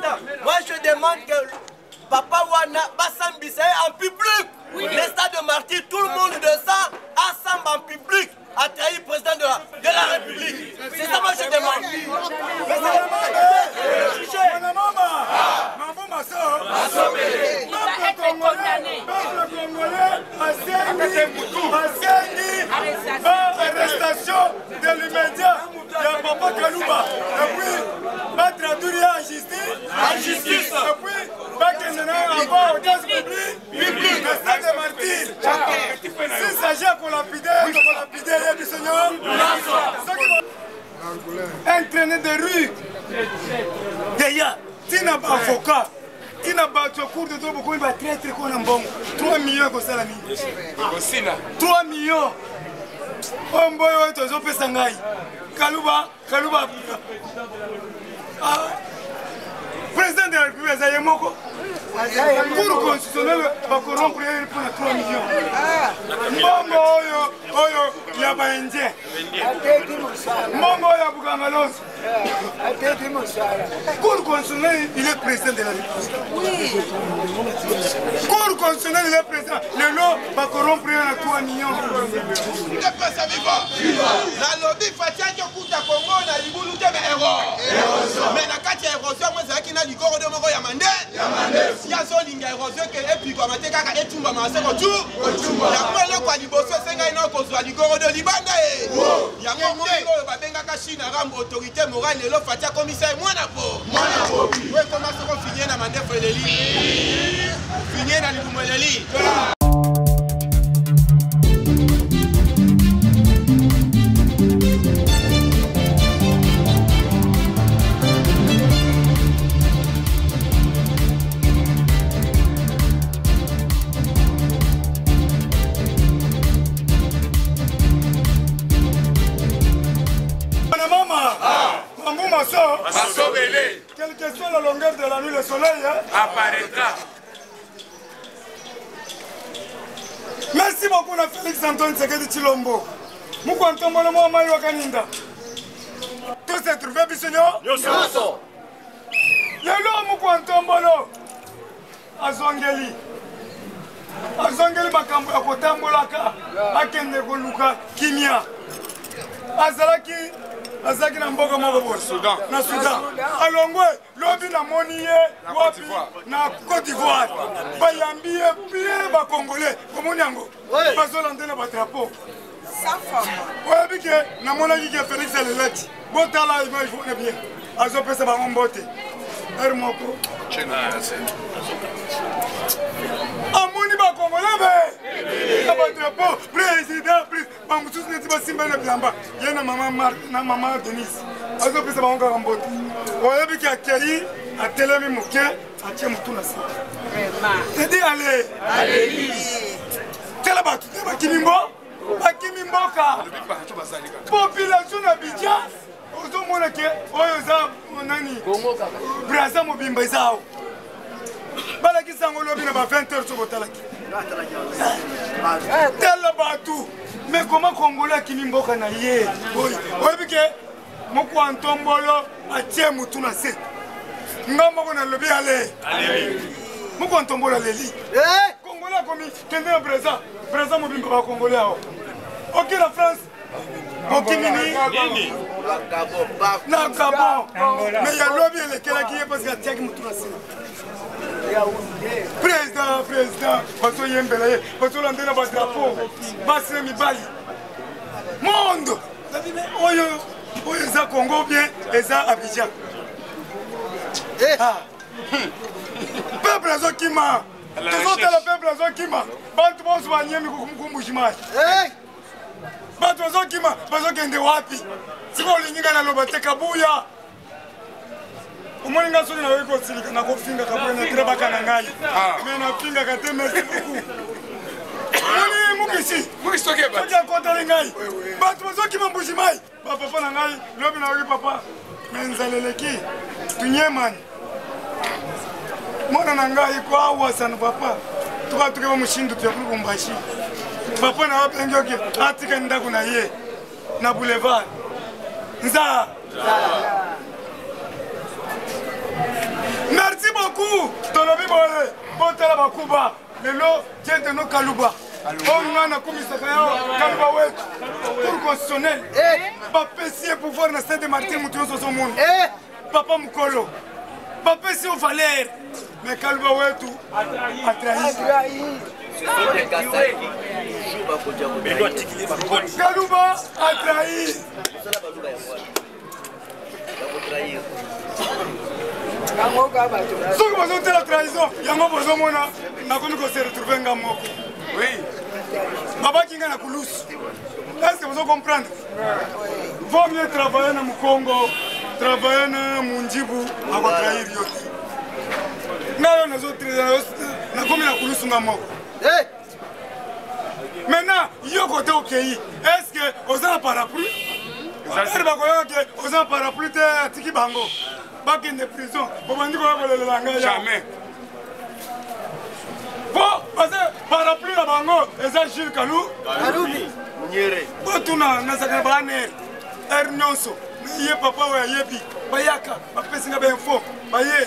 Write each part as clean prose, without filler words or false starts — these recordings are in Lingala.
président. Moi, je demande que papa wana basambisa ye en public. Oui. Le stade de martyr, tout le monde descend, assemble en public, a trahi président de la, de la République. C'est ça moi je demande. Peuple congolais asengi arrestation de l'immédiat ya papa Kaluba et puis batraduire ye en justice en justice et puis bakende na ye avant audience publique publique na stade de martyr s'il s'agit ya kolapide tokolapide ye biso nyonso soki un traîné de rue deya ntina baavocat ntina bato ya cour de droit bokomi batraitre ko na mbongo 3 millions ekosala nini 3 millions oyo mboyo oyo tozopesa ngai kaluba kaluba ah, président de la république aza ye moko cour constitutionnel bacorrompre ye mpo na 3 millions mbongo oyo oyo ya baindien mbongo oyo ya bukanga lonso Cour constitutionnelle, il est président de la République. Oui. Cour constitutionnelle, il est président. Le lot va corrompre à 3 millions. Pesa viva. Nalobi Fatih okuta Congo na libulu te mais erreur. Mais na kati ya érosion yango ezalaki na ligorodo moko ya mande. Si azolinga érosion ke epikwama te kaka etumbama se kotu. Yango eloko ya liboso esengai na kozwa ligorodo libanda ye. Yango omoni oyo babengaka Chine Aram autorité morale lelo Fatih akomisa ye mwana po. Mwana po. Oyo ekoma soko finie na mandefu eleli. Finie na libumu eleli. Quelle que soit la longueur de la nuit, le soleil hein, apparaîtra. Merci beaucoup na Félix Antoine Tshisekedi Tshilombo. Mukwa ntombolo mwa mai wakaninda. Tous se trouver biso nyonso. Lelo mukwa ntombolo azongeli azongeli makambo ya kotambolaka akende koluka kimia azalaki azalaki na mboka moko boye na soudan alongwe lobi namoni ye wapi na cote d'ivoire bayambi ye bien bacongolais omoni yango bazolande na badrapeau oyebi ke namonaki ke félix alelaki botala image wana bien azopesa bango mbote heure moko amoni bakongole be na badrapeau président bamosusu neti basimba na bilamba ye na mama mark na mama denise azopesa bango kaka mbote oyebi ke akei atelemi moke atie motu na se tedi ale tala bato te bakimi mbo bakimi mboka population na bidja ozomona ke oyo eza nani braza mobimba eza awa balakisa yango lobi na ba 20 heures soki otalaki tala bato mais koma congolais akimi mboka na ye oyebi ke mokwa ntombolo atie motu na se nga moko nalobi ale mokwa ntombolo aleli eh! congolais akomi kende na breza breza mobimba bacongolais awa oke na france okimi nini na gabon mais ya lobi elekelaki ye parce que atiaki motu na se président président bazoyembela ye bazolande na badrapeau basi na mibali monde oyo oyo eza congo bien eza abidjan eh. ah. peuple azokima tozotala peuple azokima bantu bonso banyemi kumbushimai eh. bato bazokima bazokende wapi sikoyo olingi ngai naloba te kabuya omoni ngai soki nayoki kosilika nakofinga kabuya na trebaka na ngai ah. me nafingaka te merci beaucoup omoni mukisi soki akotali ngai bato bazokima mbuji mai bapapa na ngai lobi nayoki papa me nzala eleki tunyemani mwana na ngai ko awa ça ne va pas tukatuke bamushindu tuya kulubumbashi papa na abengi oke atika ndako na ye na boulevard nza me Bakuba lelo Dieudonné Kaluba oyo ngai nakumisaka yo Kaluba wetu cour constitutionnelle bapesi ye pouvoir na stade de martyr moto nyonso ozomona papa mokolo bapesi yo valeur mais Kaluba wetu atrahi. Kaluba atrahi. Soki bozotela trahison yango, bozomona nakomi kose retrouve nga moko. Babaki nga na kulusu. Est ce que bozo comprendre? Vaut mieux travailler na mokongo, travailler na mundibu, akotrahir yo te. Ngai oyo nakomi na kulusu nga moko. Maintenant yo kote okei, est ce que oza na parapluie? Ere bakoyoka ke oza na parapluie te, atiki bango bakende prison, bobandi koya kolelela ngai. Jamais. Po baza parapluie na bango eza Jules Kalu. Botuna nazalaka na baanere ere nyonso. Ye papa oyo ayebi, bayaka bapesi nga bainfo, baye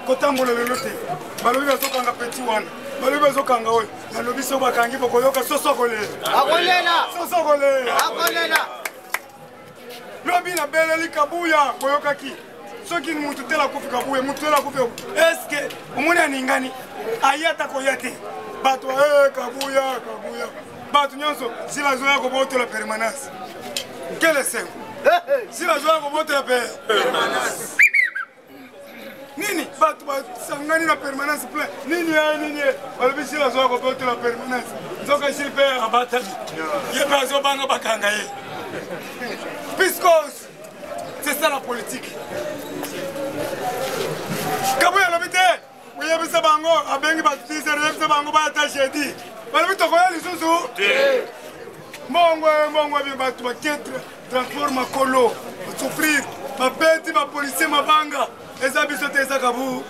kotambola lelo te. Balobi bazokanga petit wana, balobi bazokanga oyo. Nalobi so bakangi, bokoyoka soso akolela. Akolela. Soso akolela. Akolela. Lobi nabeleli Kabuya, boyokaki soki mutu tela akufi, Kabuya mutu tela akufi. Eske omoni aningani? Aye ata koya te. Bato Kabuya, Kabuya, bato nyonso sila azoya kobotola permanence. Kele esengo, sila azoya kobotola pe nini? Bato basangani na permanence plein nini ye nini ye, balobi sila azoya kobotola permanence. Nzoka sili mpe abatami, ye mpe azobanga bakanga ye, puisque c'est ça la politique. Kabuya alobi te, oyebisa bango, abengi bato 10, oyebisa bango baya ta jeudi. Balobi tokoya lisusu mbongo, mbongo bi bato baketre transport makolo, basouffrir, babeti bapolisier mabanga. Eza biso te, eza Kabu.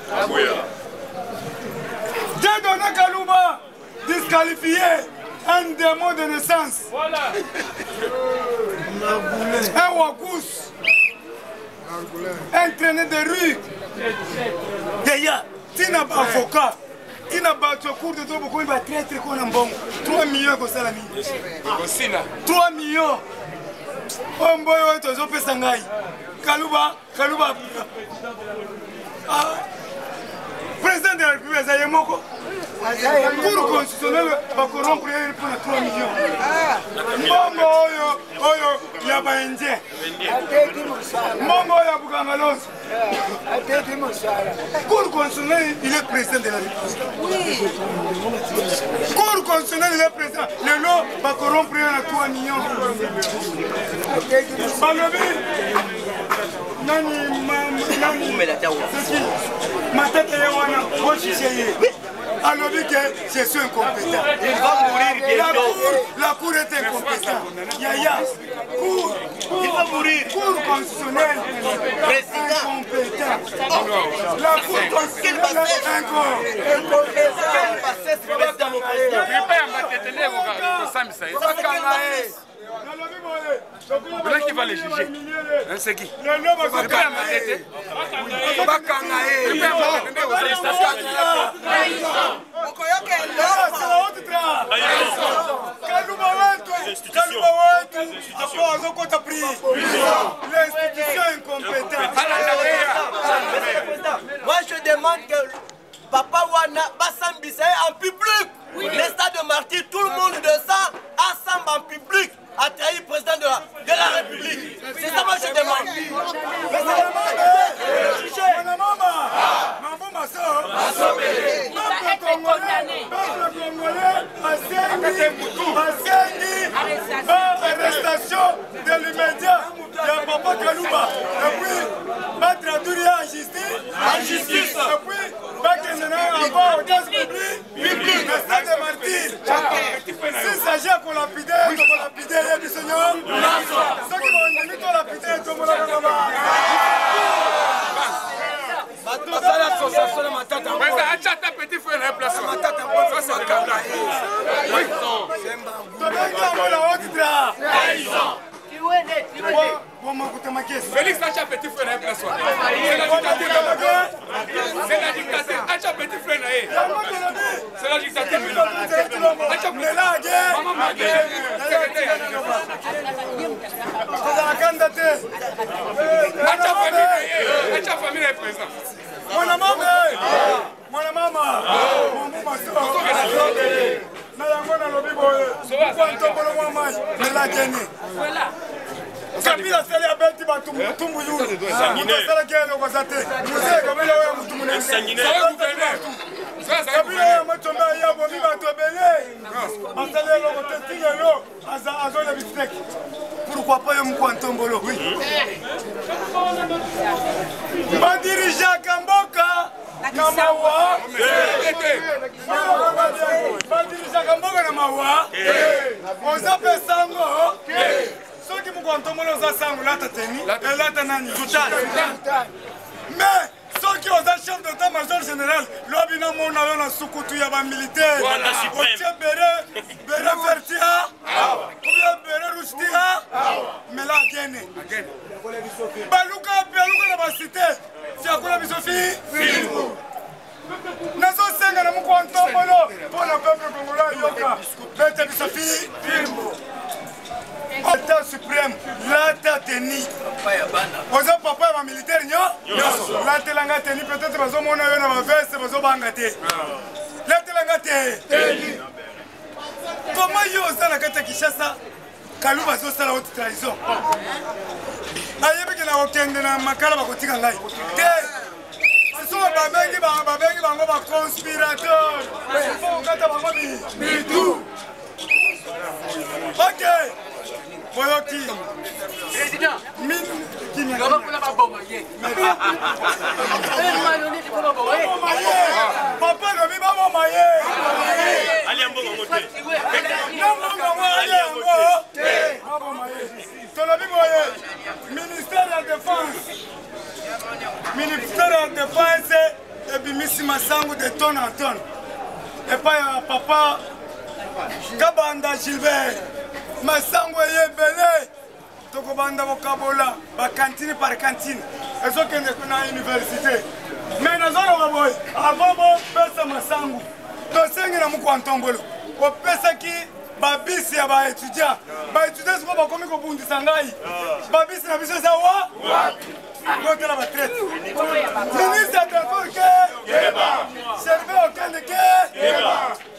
Dieudonné Kaluba disqualifié, un démon de naissance, un wakous, un traîné de rue. Yaya, ntina baavocat, ntina bato ya cour de droit, bokomi batraître ko na mbongo 3 millions ekosala nini? Ekosila. 3 millions oyo mboyo oyo tozopesa ngai Kaluba. Kaluba, ah, président de la République aza ye moko. Cour constitutionnelle bacorrompre ye mpona 3 millions. Mbongo oyo oyo ya baindien, mbongo oyo ya Bukanga Lonzo. Cour constitutionnelle, il est président de la République. Cour constitutionnelle, il est président. Lelo bacorrompre ye na 3 millions. Balobi nani nani Matata ye wana, bojuge ye. Alobi que je suis incompétent. Il va mourir La bientôt. cour, la cour est incompétent. Yaya, cour, Il va mourir. Cour constitutionnelle Président. incompétent. La cour constitutionnelle incompétent. Quelle bassesse, président, mon président. Epai ya Matete nde kosambisa ye. Ça, c'est quelle bassesse? Nalobi boye. Voilà qui va les juger. Hein, c'est qui? Lelo Epai ya Matete. Bakanga ye. Epai ya Matete nde kosambisa. C'est la haute trahison. Kaluba wetu, Kaluba wetu, apo azokota prison. L'institution incompétente. Président, moi je demande que papa wana basambisa ye en public. Le stade de martyr, tout le monde descend, assemble en public, a trahi président de la République. C'est ça moi je demande. Mwana mama, mambo maso. Peuple congolais, peuple congolais asengi ba arrestation de l'immédiat ya papa Kaluba et puis batraduire ye en justice. En justice. Et puis bakende na ye avant audience publique na stade de martyr. S'il s'agit ya kolapider, tokolapider ye biso nyonso. Soki bondimi tolapider, tomolaka ba Basala association na Matata. Président, atia ata petit frère na ye place wana. Ça, c'est Kanga. Oui. Tobengi yango na haute trahison. Bomakuta makesi. Félix atia petit frère na ye place wana. C'est la dictature. C'est la dictature. Atia petit frère na ye. Yango. Mwana mama, mwana mama, momu maso. Na yango nalobi boye, kwa ntombolo mwa mai, melakeni. Kabila asali abeti bato mutumbu yulu. Moto asalaki eloko aza te. Mzee Kabila oyo mutu monene. Kabila oyo matombe aye abomi bato ebele. Asali eloko te ti lelo azolia bisteke. Pourquoi pas yo mokwa ntombolo? Badirigeaka mboka na mawa. Badirigeaka mboka na mawa. Oza mpe sango. Soki mokwa ntombolo oza sango lata teni, elata nani? Mais soki oza chef d'état major général lobi namona yo na sukutu ya bamilitaire otie bere bere vert tia ou bien bere rouge tia mela agene baluka baluka na basite fiakola biso fi nazosenga na mokwa ntombolo mpo na peuple congolais ayoka bete biso fi État suprême, lata teni. Oza papa ya ba militaire nyo? Latela nga teni peut-être bazomona yo na ba veste bazobanga te. Latela nga te. Comment yo oza na kati ya Kinshasa Kaluba azosala haute trahison. Ayebi ke na kokende na makala bakotika ngai. Te. Soko babengi babengi bango ba conspirateur. Faut kokata bango mitu. Ok. Boyoki. Président. Min Loba kuna baboma ye. Baboma ye. Papa lobi baboma ye. Alia mbongo ngo te. Na mbongo ngo alia yango te. Baboma ye. Tolobi boye. Ministère ya défense. Ministère ya défense ebimisi masangu de tonne en tonne. Epai ya papa Kabanda Gilbert. Masangu eye ebele. Tokobanda kokabola ba cantine par cantine. Ezokende na université. Mais nazoloba boye, avant bopesa masangu, tosengi na mokwa ntombolo. Opesaki babisi ya ba étudiant. Ba étudiant sikoyo bakomi kobundisa ngai. Babisi na biso eza wa? Botela ba traite. Ministre ya transport ke? Gervais Okende ke?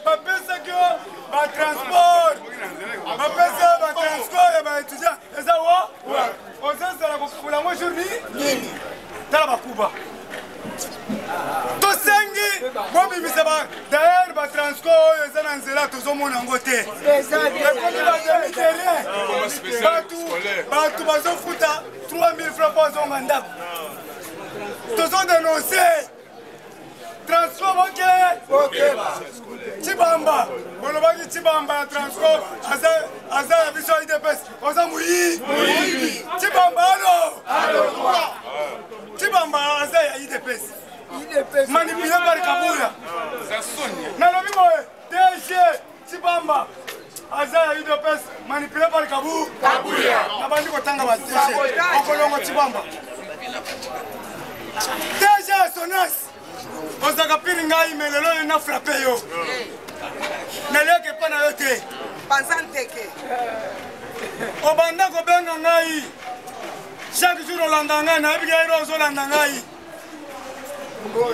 Bapesaki yo ba transport. Bapesi yo ba transport ya ba étudiant. Eza wa? Ozozala kokabula yango jour nini? Tala bakuba. Tosengi bobimisa ba d'ailleurs ba transport oyo eza na nzela tozomona yango te. Ekomi ba demi terrain. Bato bato bazofuta 3000 francs mpo azonga ndako. Tozo dénoncer transport oke Tshibamba bolobaki Tshibamba ya transport aza ya biso ya UDPS oza moyibi Tshibamba alo Tshibamba aza ya UDPS manipulé par Kabuya nalobi boye DG Tshibamba aza ya UDPS manipulé par Kabuya nabandi kotanga ba DG okolongo Tshibamba DG ya Sonas ozalaka pire ngai me lelo oyo na frappe yo naliaka epa na yo te panza nteke obanda kobenga ngai chaque jour olanda ngai nayebi ke yero ozolanda ngai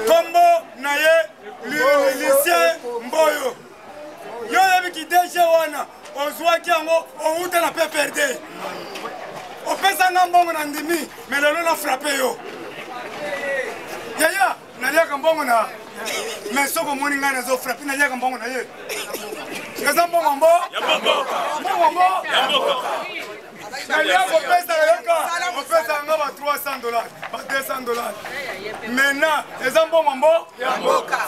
kombo na ye Lucien Mboyo yo oyebi ki DG wana ozwaki yango owuta na PPRD opesa nga mbongo na ndimi me lelo na frappe yo yaya naliaka mbongo na mais soki omoni ngai nazo frappe naliaka mbongo na ye eza mbongo mbo mbongo mbo nalia kopesa yoka kopesa nga ba 300 dollars ba 200 dollars maintenant eza mbongo mbo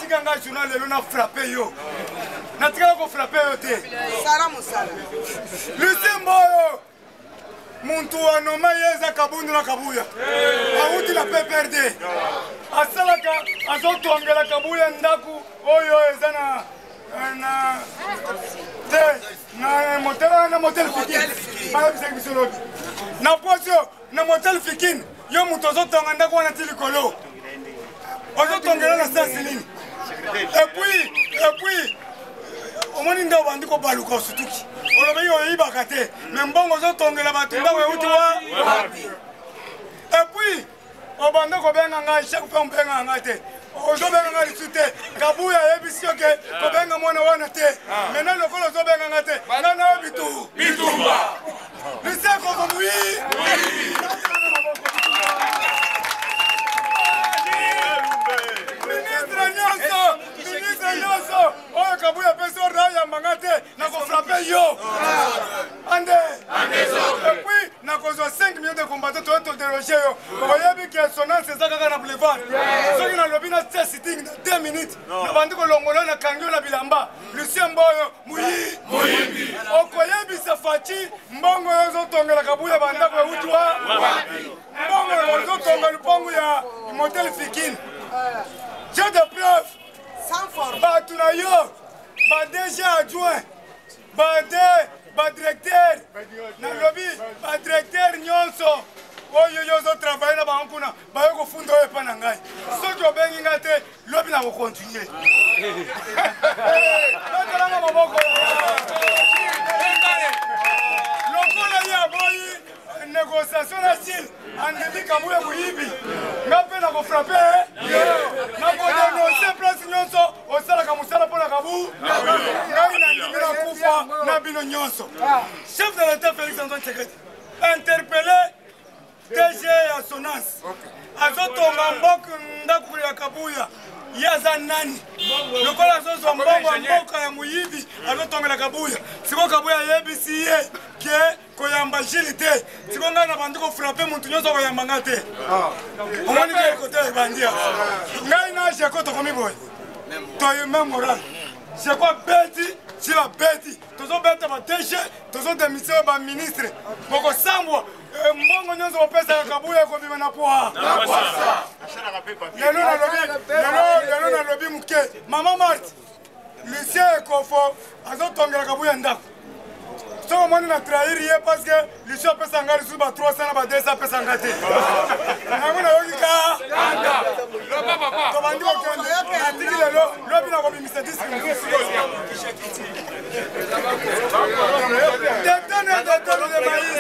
tika nga journal lelo na frappe yo natikala kofrappe yo te Lucien Mboyo muntu anoma ye eza Kabundu na Kabuya awuti na PPRD asalaka azotongela Kabuya ndako oyo eza na na te na motel na motel Fikin bayebisaki biso lobi na poso na motel Fikin yo moto ozotonga ndako wana ti likolo ozotongela na sasi nini et puis omoni nde obandi kobaluka osutuki olobaki oyibaka te me mbongo ozotongela bato ndako euti wa et puis Obanda kobenga ngai chaque fois, obenga ngai te, ozobenga ngai lisusu te. Kabuya ayebisi yo ke kobenga mwana wana te. Maintenant lokola ozobenga ngai te, ngai nayo bitu bitumba. Lucien Koko Muyi. Ministre nyonso, ministre nyonso oyo Kabuya apesi ordre ayamba ngai te, nakofrappe yo ande. Et puis nakozwa 5 millions de combattants, toye todéloge yo. Oyebi ke sonance eza kaka na boulevard. Soki nalobi natia sitting na 2 minutes, nabandi kolongola, nakangi yo na bilamba. Lucien Mboyo muyi, okoyebisa Faci mbongo oyo ozotongela Kabuya bandako euti wa, mbongo ozotonga lupangu ya motel Fikine. J'ai de preuve, bato na yo ba DG adjoint, bade badirecteur, nalobi badirecteur nyonso oyo yo ozotravaille na bango kuna, baye kofunda oyo epa na ngai. Soki obengi ngai te, lobi na kokontinue. Batalanga maboko. Lokola ye aboyi négociation na Chine, andimi Kabuya moyibi, nga mpe nakofrappe, nakodenonse place nyonso osalaka mosala mpo na Kabu. Ngai nandimi nakufa na bino nyonso. Chef de l'État Félix Antoine Tshisekedi interpellé DG ya Sonas, azotonga mboka ndako ya Kabuya. Ye aza nani lokola azozwa mbongo ya mboka ya moyibi, azotongela Kabuya? Sikoyo Kabuya ayebisi ye ke koyamba Gile te. Sikoyo ngai na bandi kofrappe motu nyonso akoyamba ngai te. Omoni ke kote ebandi ya ngai na Jeko, tokomi boye, toye même moral. Jeko abeti, Gile abeti, tozobeta ba DG, tozodémissionner baministre, bokosambwa. Mbongo nyonso bopesaka Kabuya ekobima na pwa. Lelo nalobi, lelo nalobi moke. Mama Marte, Lucien Ekofo azotongela Kabuya ndako. Soki omoni na trahir ye, parce que Lucien apesa ngai lisusu ba 300 na ba 200 apesa ngai te, yango nayoki ka. Tobandi kokende, natiki lelo, lobi nakobimisa diske mosusu. Detone, detone de maïs.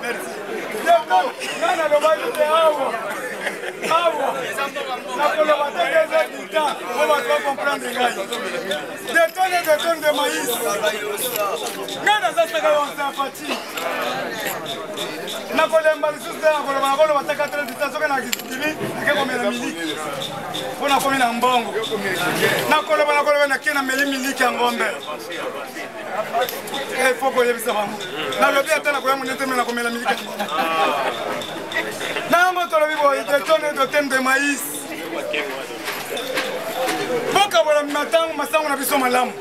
Merci. Detone, ngai nalobaki te awa awa, nakoloba te eza dita po bato bacomprendre ngai. Detone, detone de maïs. Ngai naza saka wansa Faci, nakolemba lisusu te, nakoloba, nakoloba te 4 dita. Soki nakimi, nake komela miliki mpo nakomi na mbongo. Nakoloba, nakoloba, nake nameli miliki ya ngombe. Il faut koyebisa bango, nalobi ata nakoya monene te, me nakomela miliki ya ngombe. Na yango tolobi boye: detone, detone de maïs. Bokabola matango masango na biso malamu,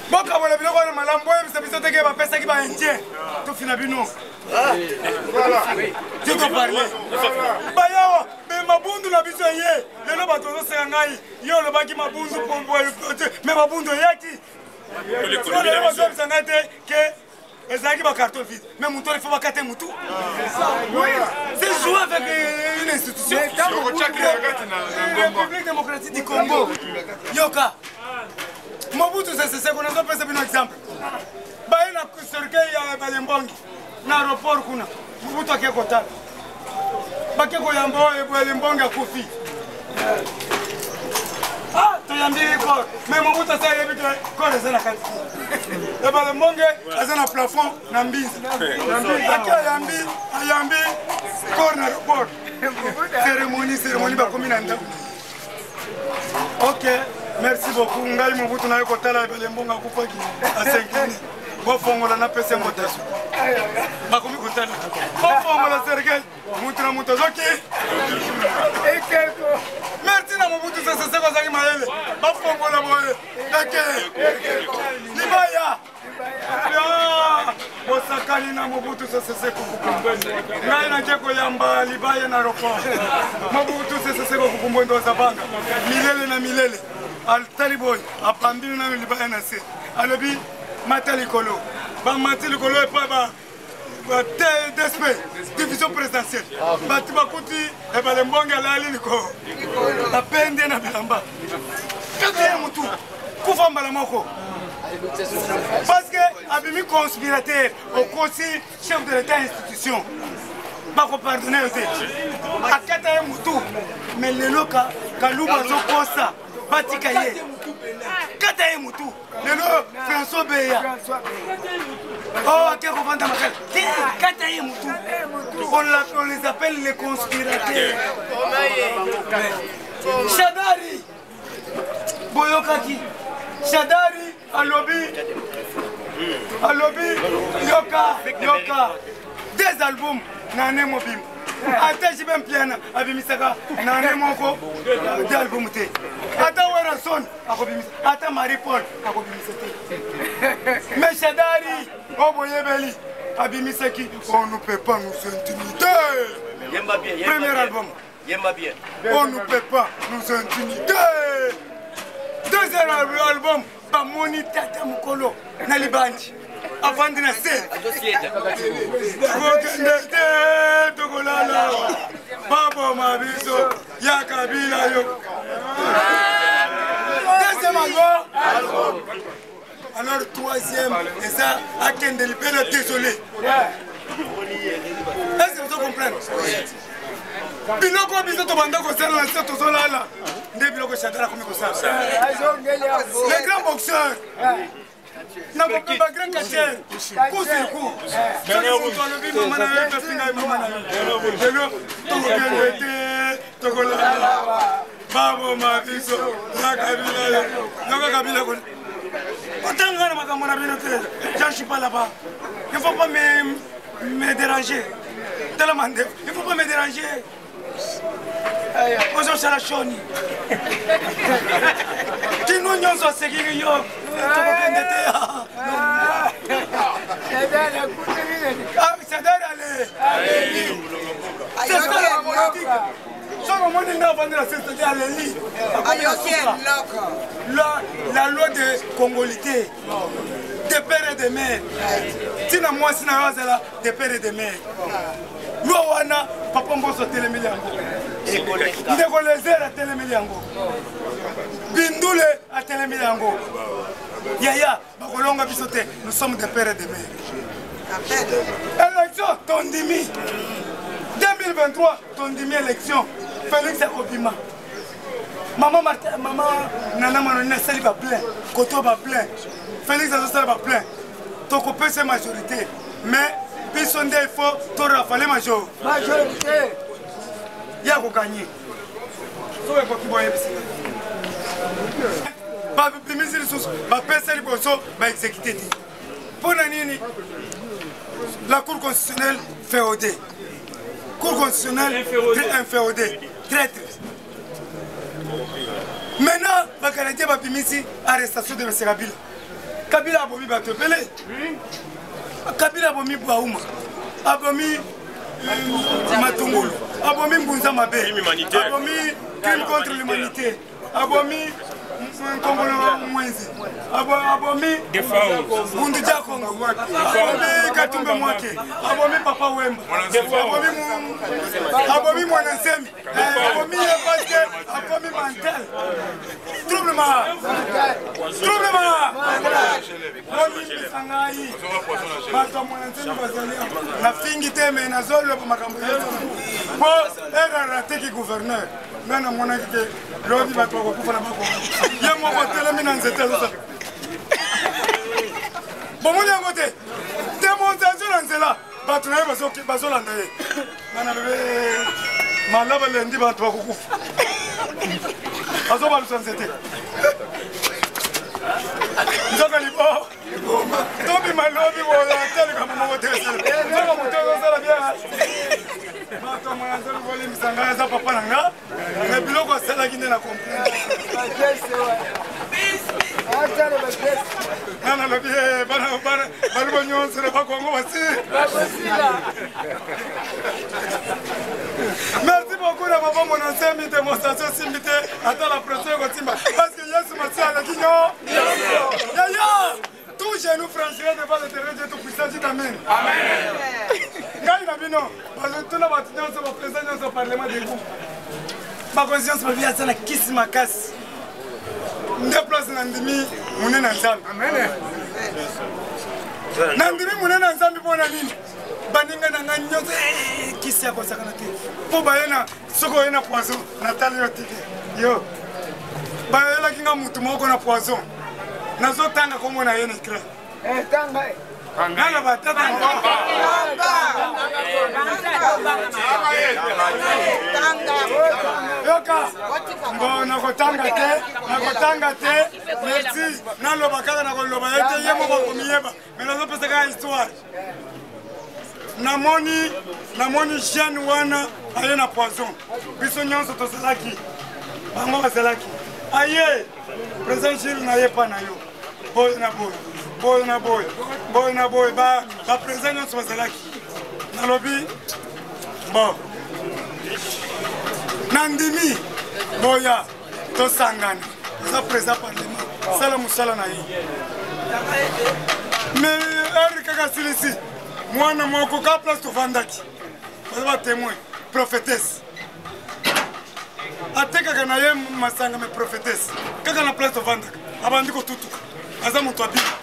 bokabola biloko wana malamu. Boyebisa biso teke bapesaki baindien, tofina bino. Tiko parle bayawa me mabundu na biso ye. Lelo bato ozoseka ngai, ye olobaki mabundu me mabundu eyaki. Lelo bazoyebisa ngai te ke ezalaki bacarton vide, mais moto il faut bakate mutu. C'est jouer avec une institution, République démocratique du Congo. Yoka Mobutu Sese Seko, nazopesa bino exemple. Baye na cercueil ya Balembongi na aéroport kuna, Mobutu ake kotala, bake koyamba oyo Balembongi akufi. Ah, toyambi corps, mais Mobutu asa ayebi ke corps eza na kati, ebale mbonge aza na plafond na mbinza. Ake ayambi, ayambi corps na aéroport, cérémonie, cérémonie, bakomi na ndako. Ok, merci beaucoup. Ngai Mobutu naye kotala ebele mbongo akufaki asenkini, bofongola napesi yango taso. Bakomi kotala, bofongola cercueil, mutu na mutu azoki ekeko. Merci na Mobutu Sese Seko, azalaki mayele. Bafongola boye, eke libaya. Bosakani na Mobutu Sese Seko. Ngai nake koyamba libaya na aéroport. Mobutu Sese Seko Kukumbwendo azabanga milele na milele. Atali boye, apambi nano libaya na se, alobi mata likolo. Bamati likolo epa ba DSP, division présidentielle. Bato bakuti ebale mbonge alali likolo, bapende na bilamba kaka ye motu kufa mbala moko, parce que abimi conspirateur, okosi chef de l'État, institution. Bakopardonne yo te. Akata ye mutu. Mais lelo Kaluba azokosa batika ye. Kata ye mutu. Lelo François Beya. Oh, ake kovanda makala. Te, kata ye mutu. On les appelle les conspirateurs. Shadari. Boyokaki. Shadari alobi alobi yoka yoka des albums na année mobimba ata JB Mpiana abimisaka na année moko de album te ata Werrason akobimisa ata Marie Paul akobimisa te mais Shadari oyo boyebeli abimisaki on ne peut pas nous intimider premier album Yemba bien. On ne peut pas nous intimider. Deuxième album, bamoni tata mokolo na libandi avandi na se tokokende te tokolala baboma biso ya kabila yo deuxième album alors troisième eza akende libela désolé est-ce que vous comprendre biloko biso tobanda kosala na se tozolala nde biloko shadar akomi kosala le grand boxeur nakope ba grand catcher kusiku soki moto alobi mama na yo tofinga ye mama na yo lelo tokokende te tokolala baboma biso na kabila yo yoka kabila kona otanga na makambo na bino te j'en suis pas là-bas. Il faut pas me déranger. Tala mandefu, il faut pas me déranger. Ozosala shoni kino nyonso asekiki yo tokokende te. Sadar ale c'est ça la politique. Soki omoni nde avandi na sesete aleli la loi de congolité de père et de mère ntina mwasi na yo azala de père et de mère. Loi wana papa Mboso atelemeli yango, ndeko Lezer atelemeli yango, Bindule atelemeli yango. Yaya bakolonga biso te, nous sommes de père et de mère. Élection tondimi 2023, tondimi élection, Félix akobima. Mama Martin, mama Nana Manoni asali baplein koto baplein, Félix azosala baplein, tokopesa majorité. Mais biso nde il faut torafale majorité ya koganye. Soki ekoki boyebisi babimisi lisusu bapesa liboso baexécute te mpo na nini? La cour constitutionnelle féodée, cour constitutionnelle inféodée, traître. Maintenant bacanadien babimisi arrestation de monsieur Kabila. Kabila abomi bato ebele. Kabila abomi Bauma, abomi Matungulu, abomi Mbunza Mabe, abomi crime contre l'humanité, abomi Nkongolo Mwenzi, abomi Bundu dia Kongo, abomi Katumbe Mwake, abomi Papa Wemba, abomi Mwana Nsemi, abomi ye parce que akomi mental, troublement, troublement. Bolimbisa ngai bato ya Mwana Nsemi bazali nafingi te, me nazoloba makambo nyonso mpo erreur ateki gouverneur. Ngai namonaki te lobi bato bakokufa na bako ye moko atelemi na nzete azosala bomoni yango te demonstration na nzela, bato na ye bazolanda ye. Nga nalobi malaba lendi bato bakokufa, azobalusa nzete nzoka libo tobima lobi boye ata likambo moko te, nzoka moto azosala bien. Bato mwana nzambe bolimbisa ngai, aza papa na nga na biloko asalaki nde na comprendre. Nga nalobi baluba nyonso na bakongo basi. Merci beaucoup na papa Mwana Nsemi. Démonstration esimbi te, ata la pression ekosimba parce que Yesu Masiya aleki nyo. Yaya, tout genou franchira devant l'Éternel Dieu Tout-Puissant. Dites amen. Ngai na bino bazotuna bato nyonso, baprésident nyonso, parlement debout, bakonzi nyonso babi aza na kisi makasi nde place. Nandimi monene ya Nzambe, nandimi monene ya Nzambe. Mpo na nini? Baninga na ngai nyonso eh, kisi ya kosakana te mpo baye na soki oye na poison natali yo tike yo bayelaki nga motu moko na poison nazotanga kombo na ye na ecran eh, naloba tata yoka mbo nakotanga te nakotanga te merci naloba kaka nakoloba ye te ye moko akomiyeba me nazopesa kaka histoire namoni namoni jeune wana aye na poison biso nyonso tozalaki bango bazalaki aye président gile na ye mpa na yo boye na boye boye na boye boye na boye baprésident nyonso bazalaki nalobi bon nandimi boya tosangana oza président parlement sala mosala na ye mais heure kaka asilisi mwana moko ka place tovandaki baza batémoin prophétesse atekaka na ye masanga me prophétesse kaka na place tovandaka abandi kotutuka aza moto abima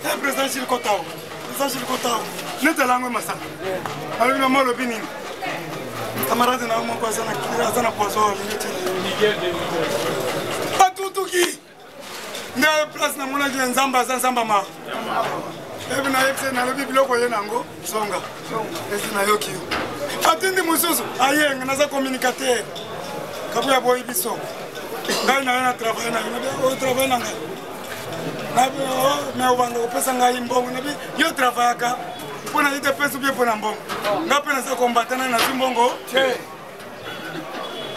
Eh, président Gilles Kotao président Gilles Kotao neti alango masanga alobi mama olobi nini camarade na yo moko aza na poison alingi ti batutuki nde place namonaki ya nzambe aza nzambe ma ebi nayebise nalobi biloko ye nango zonga esi nayoki yo atindi mosusu ayenga naza communicateur kabuya boyi biso ngai naye na travail na yo travail na ngai me obanda kopesa ngai mbongo nabi yo travaillaka mpo na idps obie mpo na mbongo ngai mpe naza kombatana nazwi mbongo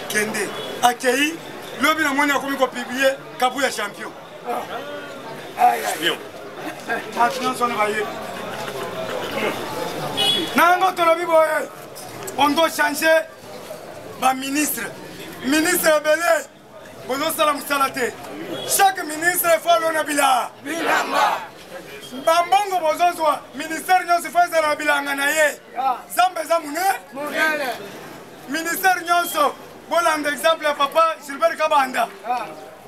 kende akei lobi namoni akomi kopiblie kabuya champion bato nyonso wana bayebi na yango tolobi boye on doit changer baministre ministre ebele bozosala mosala te chaque ministre fo alona bila bilanga bambongo bozozwa ministère nyonso fo ezala na bilanga na ye zamba eza monene ministère nyonso bolanda exemple ya papa gilbert kabanda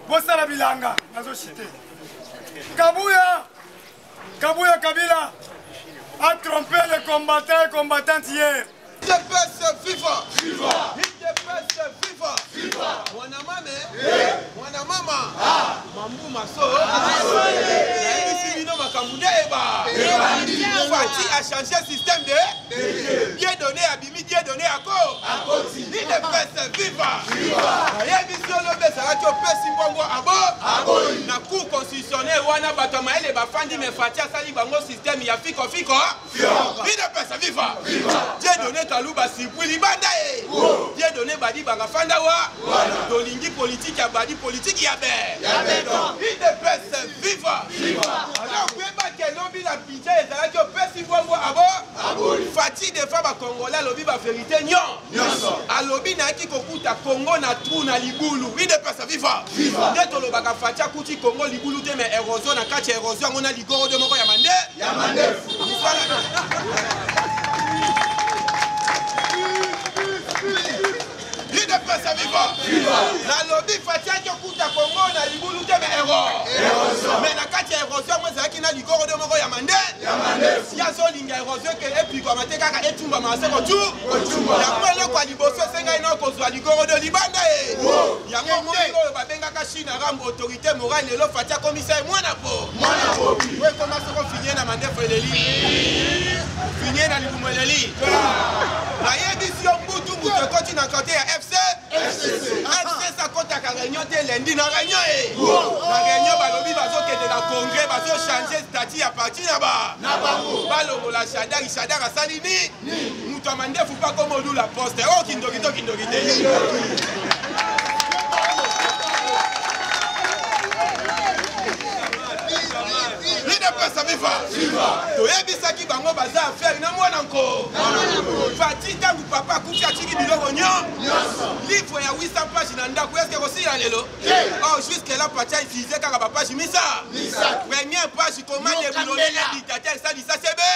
bosala bilanga nazoshite kabuya kabuya kabila a trompé les combattants et combattantes hier UDPS viva! Viva! UDPS viva! Viva! Mwana mame, mwana mama, mambu maso, nayebisi bino makambo nde eba. Fatshi a changé système de Dieu donné abimi Dieu donné ako. UDPS viva! Viva! Nayebisi yo lobi ezalaki opesi mbongo abo na cour constitutionnelle wana bato ya mayele bafandi me Fatshi asali bango système ya fiko fiko. Udps viva! Dieu donné Kaluba surpris libanda ye. Dieu donné Badi banga fanda wa. Tolingi politique ya Badi politique ya be. Udps viva! Alors koyeba ke lobi na budget ezalaki opesi mbongo abo. Fatshi defa ba Congolais alobi ba vérité nyon. Alobi nayaki kokuta Congo na trou na libulu. Udps viva! Nde tolobaka Fatshi akuti Congo libulu te mais érosion na kati ya érosion yango na ligorodo moko ya mande. Ya mandefu. Mosala. Udps viva! Nalobi Fatshi ayaki kokuta Congo na libulu te mais érosion. Mais na kati ya érosion yango ezalaki na ligorodo moko ya mande. Ya azolinga érosion ke epikwama te kaka etumbama se kotu. Yango eloko ya liboso esengai na kozwa ligorodo libanda ye. Yango omoni oyo babengaka Chine Aram autorité morale lelo Fatshi akomisa ye mwana po. Oyo ekoma soko finie na mandefu eleli. Finie na libumu eleli. Nayebisi yo mbutu moto ekoti na kote ya FC. FCC akotaka réunion te lundi na réunion e. Na réunion balobi bazokende na congrès bazochange statut ya parti na ba. Balongola Shadary, Shadary asali ni moto ya mandefu mpe akoma olula poste oyo kindoki to kindoki te. Udps viva! Toyebisaki bango baza affaire na mwana nko. Fatshi ntango papa akufi atiki biloko nyonso. Livre ya 800 page na ndako eske kosila lelo? Or jusque là Fatshi a utilisé kaka ba page misa. Première page comment déboulonner les dictateurs esalisa sebe?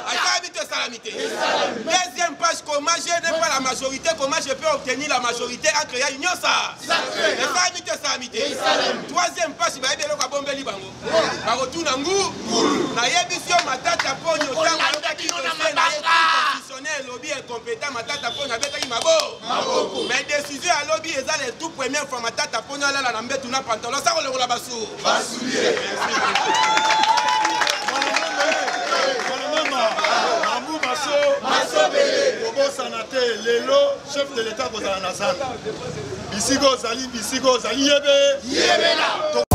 Asalami to esalami te? Deuxième page comment je n'ai pas la majorité, comment je peux obtenir la majorité en créant union ça? Esalami to esalami te? Troisième page bayebi eloko abombeli bango. Bakotuna ngu. Nayebisi yo, Matata Ponyo, ntango ayokaki dossier na ye, constitutionnel elobi incompétent, Matata Ponyo abetaki maboko. Mais décision alobi eza le tout première fois Matata Ponyo alala na mbetu na pantalon sa kolongola basu. Mambu maso kobosana te, lelo chef de l'État kozala na zando, bisika ozali, bisika ozali, yebe yebela.